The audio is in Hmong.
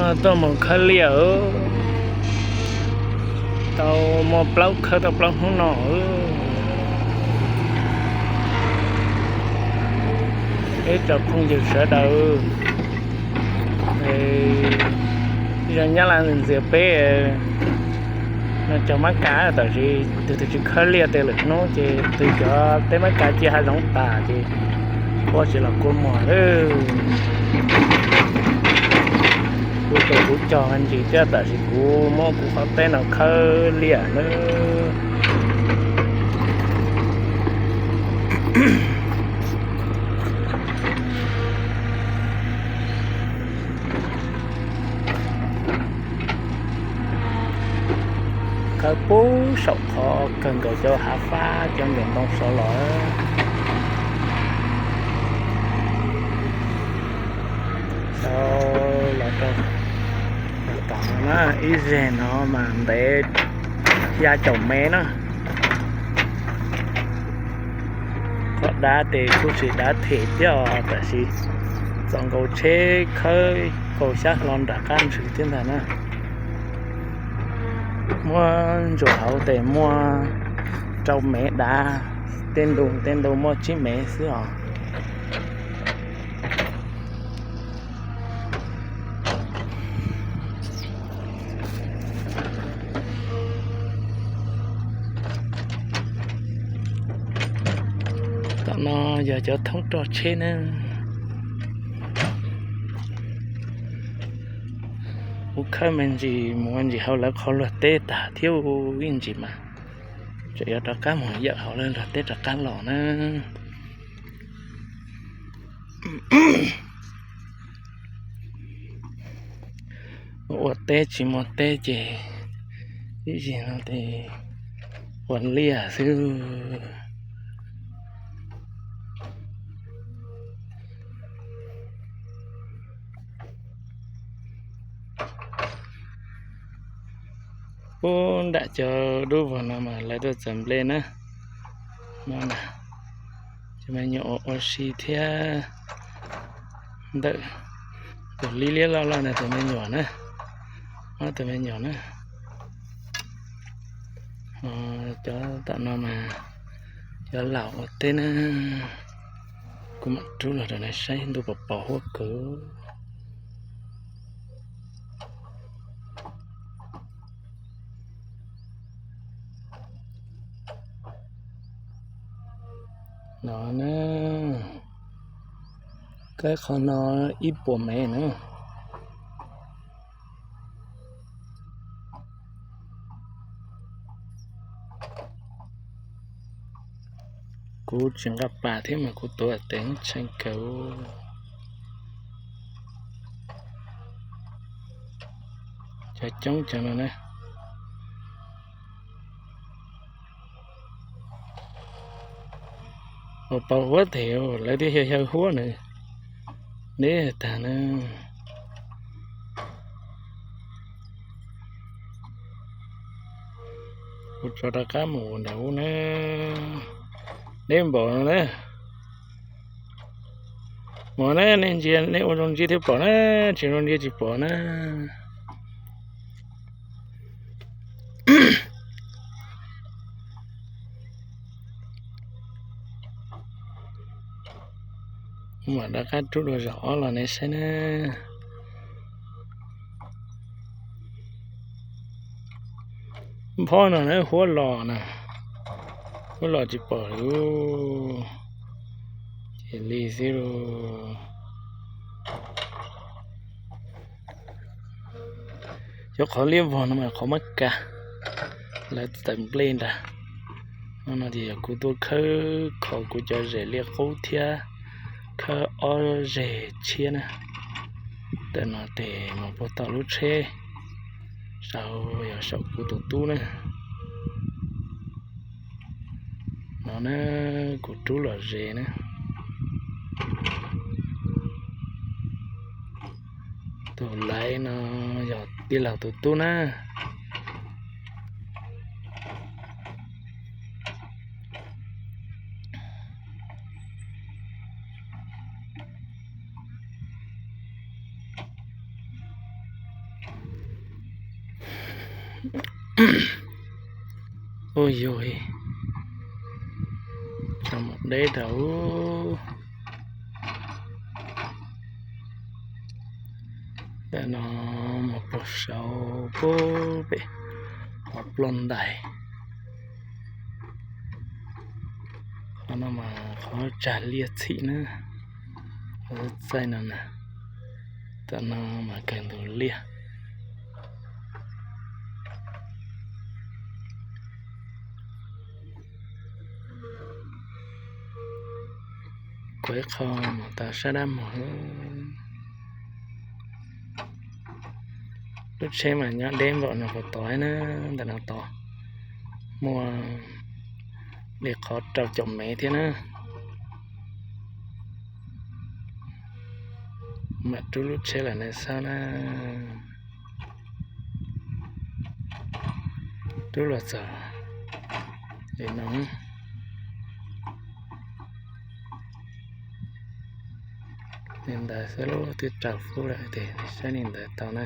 Tuaj mus khawb liaj, tau muaj plaub, khawb tau plaub hnub no. Ib tsoom phooj ywg sawv daws, zos Nyab Laj ntxias peb no cog mab kas, tab sis tus twg tsis khawb liaj tej lwm hnub ces tus cov teb mab kas cia hav zoov tas ces kua tsis los kua muag lawm. Kuv tus kuv cog me ntsis thiab, tab sis kuv muab kuv qhov teb no khawb liaj nawb. Khawb puag saum qhov kawg nkaus cov hav fab cov ntoo saud los. Saud los rau tom no na, ib zeg no mas ntev xya caum mev na. Qhov dav ces kuj tsis dav them thiab os, tab sis txaus nkaus tsheb khawb kaum xyab hlo nram qab ntsws thiab ntag na. Muab ntsuas hauv tes muaj rau mev dav, tej ntu tej ntu muaj tsib mev xwb os. Tom no yog cov thoob roj tsheb ne. Kuv khawb me ntsis mus ntsis hauv lawv qhov luag teb tag thiab ib ntsis mas tseem yuav rov qab mus yawm hauv lawv luag teb rov qab los na. Ua teb tsis muaj teb ces ib zig no ces ua liaj xwb. Puag nram cov dub vog no mas lawv tuaj txawm nplej na. No na, cov me nyuam ua si thiab. Ntawm tus liab liab loj loj ntawd tus me nyuam na, ob tus me nyuam na. Cov tom no mas cov laus ua teb na. Kuv mam rub los rau nej saib, ntuj pos pos huab kawg. No na, khawb qhov no ib puas mev na. Kuv tsis nqa pas thiab mas kuv tuav tes tshee kawg. Cov coob cov no na. Ua pos huab tes lawv twb xyaw xyaw huab nws deb tag na. Kuv tso rov qab mus nram ub na. Deb npaum no na. Mus na, nej ntsia nej ua zoo ntsia thiaj pom na, tsis zoo ntsia tsis pom na. Mam rov qab rub dua zaum ob los nej saib na. Nphob no na, huab los na, huab los tsis pom li. Ces li xwb lauj. Cov qhov liab vog no mas qhov mab kas, lawv tawm nplej nrag. No no ces yog kuv tuaj khawb kho kuv cov zes liaj qub thiab khawb ob zeg tshiab na. Ntawm no tes mus puag tom lub tsheb, saum yog saum kuv tus tub na. No na, kuv rub los ze na. Tus laiv no yog tij laug tus tub na. Ub, yug, tso mus deb rau. Tam no mus puag saud puag pem qhov ploj ntais. Qhov no mas qhov tsag liaj txhim na, qhov txaij no na. Tam no mas kawg ntug liaj. Kuv ib qho mus tau sab dab mog. Lub tsheb mas nyob deb npaum no puas tod na, ntawm no tod muaj li qhov rau caum mev thiab na. Mam rub lub tsheb los nej saib na. Rub los txog li no. Li ntawd xwb, lub twb rau fub lawm ces saib li ntawd tau na.